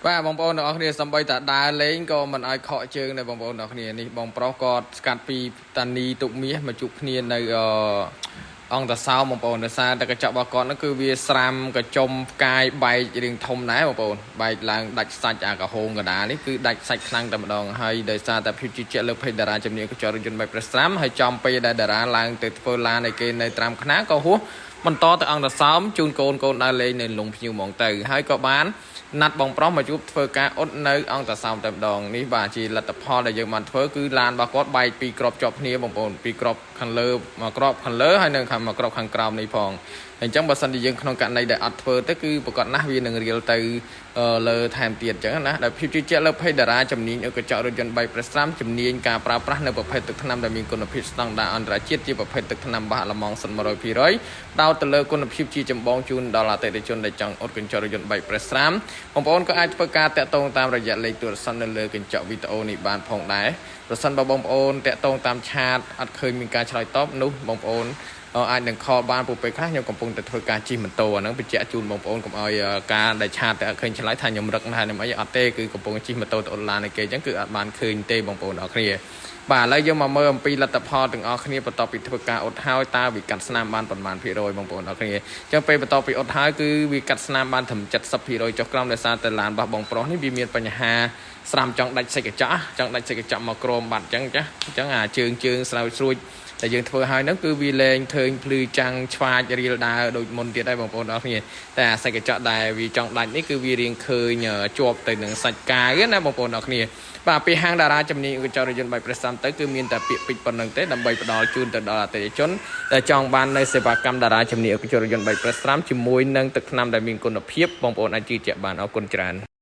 បាទបងប្អូនទាំងអស់គ្នាសំបីតាដើរលេងក៏មិនឲ្យខកជើងដែរបងប្អូនទាំងអស់គ្នានេះបងប្រុសគាត់ស្កាត់ពីតានីទុកមាសមកជួបគ្នានៅអឺអង្គតាសោមបងប្អូនដោយសារតែកញ្ចក់របស់គាត់ហ្នឹងគឺវាស្រាំកញ្ចុំផ្កាយបែករៀងធំដែរបងប្អូនបែកឡើងដាច់សាច់អាក្រហមកដាលនេះគឺដាច់សាច់ខ្លាំងតែម្ដងហើយដោយសារតែភាពជឿជាក់លើភេទតារាជំនាញកញ្ចក់រថយន្តបែបប្រេះស្រាំហើយចំពេលដែលតារាឡើងទៅធ្វើឡានឲ្យគេនៅត្រាំខ្នាក៏ហួសបន្តទៅអង្គតាសោមជូនកូនកូនដើរលេងនៅលងភ្ញៀវហ្មងទៅហើយក៏បាន ណាត់បងប្រុសមកជួបធ្វើការអ៊ុតនៅអង្គតាសោមតែម្ដងនេះបាទជាលទ្ធផលដែលយើងបានធ្វើគឺឡានរបស់គាត់បែកពីរក្របជាប់គ្នាបងប្អូនពីរក្របខាងលើមួយក្របខាងលើហើយនិងខាងមួយក្របខាងក្រោមនេះផងអញ្ចឹងបើសិនជាយើងក្នុងករណីដែលអត់ធ្វើទៅគឺប្រកាសណាស់វានឹងរៀលទៅលើថែមទៀតអញ្ចឹងណាដោយភាពជឿជាក់លើភេទតារាជំនាញអុកញ្ចក់រថយន្តបែកប្រេះស្រាំជំនាញការប្រើប្រាស់នៅប្រភេទទឹកថ្នាំដែលមានគុណភាពស្តង់ដារអន្តរជាតិជាប្រភេទទឹកថ្នាំបាសអាល្លឺម៉ង់សុទ្ធ100%ដោតទៅលើគុណភាពជាចម្បងជូនដល់អតិថិជនដែលចង់អ៊ុតកញ្ចក់រថយន្តបែកប្រេះស្រាមបងប្អូនក៏អាចធ្វើការតាក់ទងតាមរយៈលេខទូរស័ព្ទនៅលើកញ្ចក់វីដេអូនេះបានផងដែរប្រសិនបើបងប្អូនតាក់ទងតាម chat អត់ឃើញមានការឆ្លើយតបនោះបងប្អូនអាចនឹង call បានព្រោះពេលខ្លះខ្ញុំកំពុងតែធ្វើការជិះម៉ូតូអាហ្នឹងបញ្ជាក់ជូនបងប្អូនកុំឲ្យការដែល chat តែអត់ឃើញឆ្លើយថាខ្ញុំរឹកណាស់ខ្ញុំអីអត់ទេគឺកំពុងជិះម៉ូតូទៅអ៊ុតឡានឯគេអញ្ចឹងគឺអត់បានឃើញទេបងប្អូនអរគ្នាបាទឥឡូវយើងមកមើលអំពីលទ្ធផលទាំងអស់គ្នាបន្ទាប់ពីធ្វើការអ៊ុតហើយតើវាកាត់ស្នាមបានប៉ុន្មានភាគរយបងប្អូនអរគ្នាអញ្ចឹងពេលបន្ទាប់ពីអ៊ុតហើយគឺវាកាត់ស្នាមបានត្រឹម70%ចុះក្រោមដោយសារតែឡានរបស់បងប្រុសនេះវាមានបញ្ហាស្រាំចង់ដាច់សាច់កញ្ចក់ចង់ដាច់សាច់កញ្ចក់មកក្រមបាត់អញ្ចឹងចាអញ្ចឹងអាជើងជើងស្រាវស្រួចតែយើងធ្វើហើយហ្នឹងគឺវាលែងឃើញភ្លឺចាំងឆ្វាចរៀលដើរដូចមុនទៀតដែរបងប្អូនអរគ្នាតែអាសាច់កញ្ចក់ដែលវាចង់ដាច់នេះគឺវារៀងឃើញជាប់ទៅនឹងសាច់កាវណាបងប្អូនអរគ្នាបាទពីហាងតារាជំនាញកញ្ចក់រថយន្តបែបប្រេះសាំទៅគឺមានតែពាក្យពេចន៍ប៉ុណ្្នឹងទេដើម្បីផ្ដល់ជូនទៅដល់អតិថិជនដែលចង់បាននៅសេវាកម្មតារាជំនាញកញ្ចក់រថយន្តបែបប្រេះស្រាំជាមួយនឹងទឹកថ្នាំដែលមានគុណភាពបងប្អូនអាចជឿជាក់បានអរគុណច្រើន។